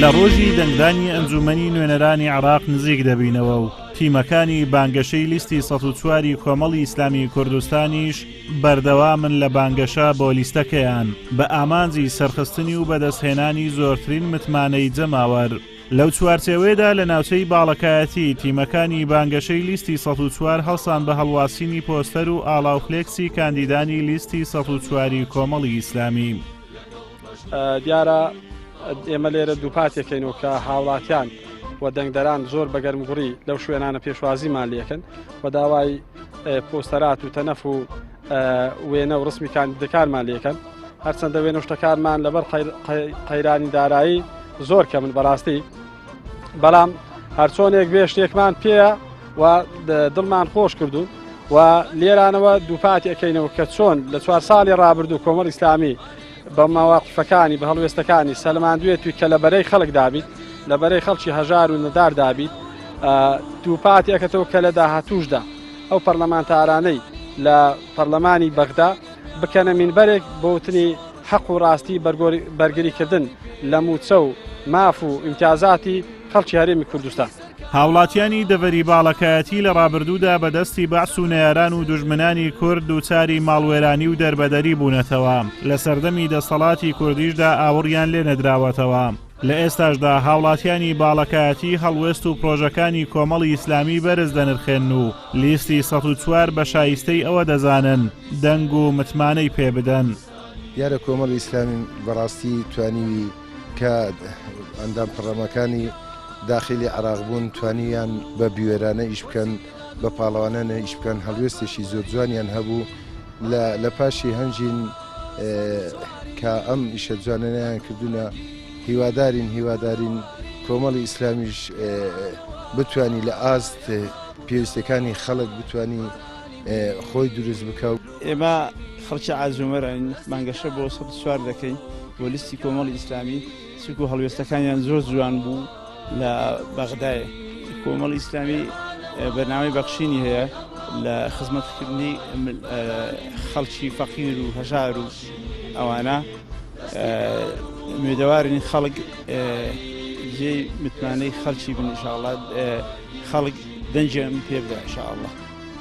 لە ڕۆژی دەنگدانی ئەنجوومەنی نوێنەرانی عێراق نزیک دەبینەوە و تیمەکانی بانگەشەی لیستی 104 ی کۆمەڵی ئیسلامی کوردستانیش بەردەوامن لە بانگەشە بۆ لیستەکەیان بە ئامانجی سەرخستنی و بەدەستهێنانی زۆرترین متمانەی جەماوەر. لەو چوارچێوەیەدا لە ناوچەی باڵەکایەتی، تیمەکانی بانگەشەی لیستی 104 هەڵسان بە هەڵواسینی پۆستەر و ئاڵا و فلێکسی کاندیدانی لیستی 104 ی کۆمەڵی ئیسلامی. دیارە ئێمە لێرە دووپاتێکەینەوە کە هاوڵاتیان و دەنگدەران زۆر بە گەرمگوڕی لەو شوێنانە پێشوازیمان لێکن و داوای پۆستەرات و تەنەف و وێنە و ڕسمی کاندیدەکانمان لێکەن هەرچەندە وێنە شتەکانمان لەبەر قەیرانی دارایی زۆر کە من بەڕاستی بەڵام هەرچۆنێک بێ شتێکمان پێیە و دڵمان خۆش کردو و لێرانەوە دووپاتی ئەەکەینەوە کە چۆن لە چوار ساڵی ڕابردوو کۆمەڵ ئیسلامی بە مەواقفەکانی بە هەڵوێستەکانی سەلماندوێتی کە لە بەرەی خەڵک دابیت لە بەرەی خەڵکی هەژار و نەدار دابیت دووپاتی ئەکەتەوە کە لە داهاتوشدا ئەو پەرلەمانتارانەی لە پەرلەمانی بەغدا بکەنە مینبەرێک بۆ وتنی حەق و ڕاستی بەرگریکردن لە مووچە و ماف و ئیمتیازاتی خەڵکی هەرێمی کوردستان. هاوڵاتیانی دەڤەری باڵەکایەتی لە ڕابردوودا بە دەستی بەعس و نەیاران و دوژمنانی کورد دووچاری ماڵوێرانی و دەربەدەری بوونەتەوە، لە سەردەمی دەستەڵاتی کوردیشدا ئاوڕیان لێ نەدراوەتەوە. لە ئێستاشدا هاوڵاتیانی باڵەکایەتی هەڵوێست و پرۆژەکانی کۆمەڵی ئیسلامی بەرز دەنرخێنن و لیستی 104 بە شایستەی ئەوە دەزانن دەنگ و متمانەی پێ بدەن. دیارە کۆمەڵی ئیسلامی بەڕاستی توانیوی کە ئەندام پەڕلەمەکانی داخیلی عێراق بوون توانیویان بە بوێرانە ئیش بکەن بە پاڵەوانانە ئیش بکەن هەڵوێستێکی زۆر جوانیان هەبوو لە لە پاشی هەنجین کە ئەم ئیشە جوانەیان کردوونە هیوادارین هیوادارین کۆمەڵی ئیسلامیش بتانی لە ئاست پێویستەکانی خەڵک بتانی خۆی دروست بکە. ئێمە خەڵکی عازومەرین بانگەشە بۆ 104 دەکەین بۆ لیستی کۆمەڵی ئیسلامی چونکو هەڵوێستەکانیان زۆر جوان بوو لە بەغدای کۆمەڵی ئیسلامی بەرنامەی بەخشینی هەیە لە خزمەتکردنی خەڵکی فەقیر و هەژار و ئەوانە مێدەوارین خەڵک جێی متمانەی خەڵکی بن ئینشاءاللە خەڵک دەنگیان پێ بدە ئینشاءاللە.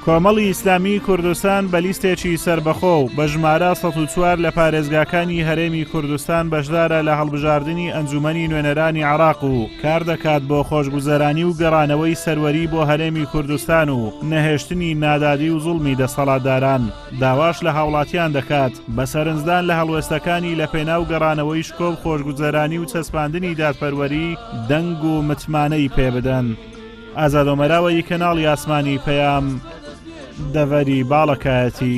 کۆمەڵی ئیسلامیی کوردستان بە لیستێکی سەربەخۆ و بە ژمارە 104 لە پارێزگاکانی هەرێمی کوردستان بەشدارە لە هەڵبژاردنی ئەنجومەنی نوێنەرانی عێراق و کاردەکات بۆ خۆشگوزەرانی و گەڕانەوەی سەروەری بۆ هەرێمی کوردستان و نەهێشتنی نادادی و زوڵمی دەسەڵاتداران. داواش لە هاوڵاتیان دەکات بە سەرنجدان لە هەڵوێستەکانی لەپێناو گەڕانەوەی شکۆ و خۆشگوزەرانی و چەسپاندنی دادپەروەری دەنگ و متمانەی پێبدەن. ئازاد ئۆمەراوەیی کەناڵی ئاسمانی پەیام دەڤەری باڵەکایەتی.